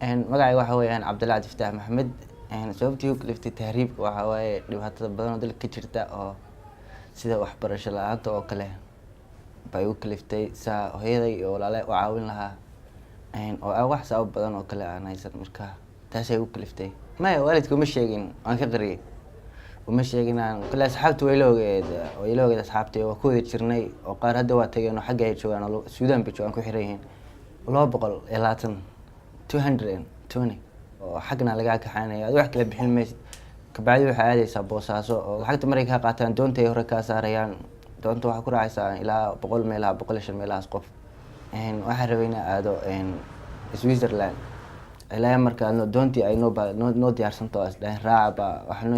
Magacayga waxa weeyaan Cabdilla Cabdifataax Maxamed. Sababtii u kaliftay tahriibka waxaa waaye dhibaatada badan oo dalka ka jirta, oo sida waxbarasho la-aanta oo kale bay u kaliftay, saa hooyaday iyo walaale u caawin lahaa, oo aan wax sabab badan oo kale aan haysan. Marka taasay u kaliftay. Maya, waalidka uma sheegin, waan ka qariyay, uma sheegin. Aan kale asxaabta way la ogeed, way la ogeed asxaabta, waa ku wada jirnay, oo qaar hadda waa tageen oo xagga ay joogaan, oo Suudaan bay joogaan, ku xiran yihiin. 220, 220, oo xaggana lagaa kaxaynaya, ad wax kala bixin maysid. Kabacdi waxay aadaysaa Boosaaso, oo lacagta markay kaa qaataan doonta ay hore kaa saarayaan. Doonta waxaa ku raacaysaa ilaa 100 meelaha, 105 meelahaas qof. Waxaan rabay inaan aado Switzerland, ilaa marka doontii ay noo noo diyaarsanto, is dhahen raaca. Baa waxaa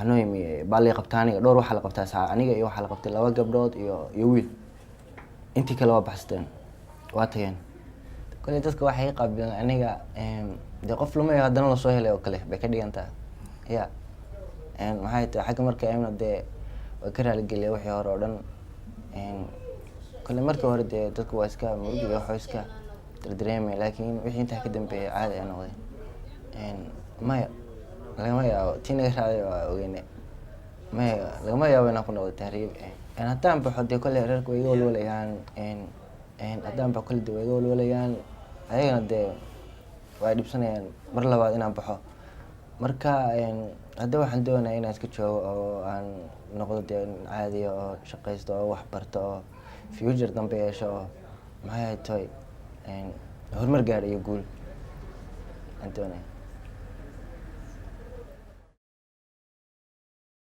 noo yimi baa lay qabtaa aniga. Dhowr waxaa la qabtaa saa aniga iyo waxaa la qabtay laba gabdhood iyo wiil. Intii kale waa baxsateen, waa tageen. Kole dadka waxay qaabileen aniga dee qof lumayo haddana lasoo helay oo kale bay ka dhigantaa. Ya, maxay tahay xagga marka imna dee waa ka raaligeliya wixii hore oo dhan. Kole markii hore dee dadku waa iska murug iyo waxaa iska dardareemaya, laakiin wixii intaa ka dambeeyay caadi ay noqdeen. Maya, lagama yaabo. Tii naga raacday waa ogeyne. Maya, lagama yaabo inaan ku noqdo tahriib. Haddaan baxo dee kole reerka way iga walwalayaan. Haddaan baxo kole dee way iga walwalayaan, ayagana dee way dhibsanayaan mar labaad inaan baxo. Marka hadda waxaan doonaya inaan iska joogo oo aan noqdo dee caadiya, oo shaqaysto, oo wax barto, oo future dambe yeesho, oo maxay toy horumar gaadho iyo guul aan doonaya.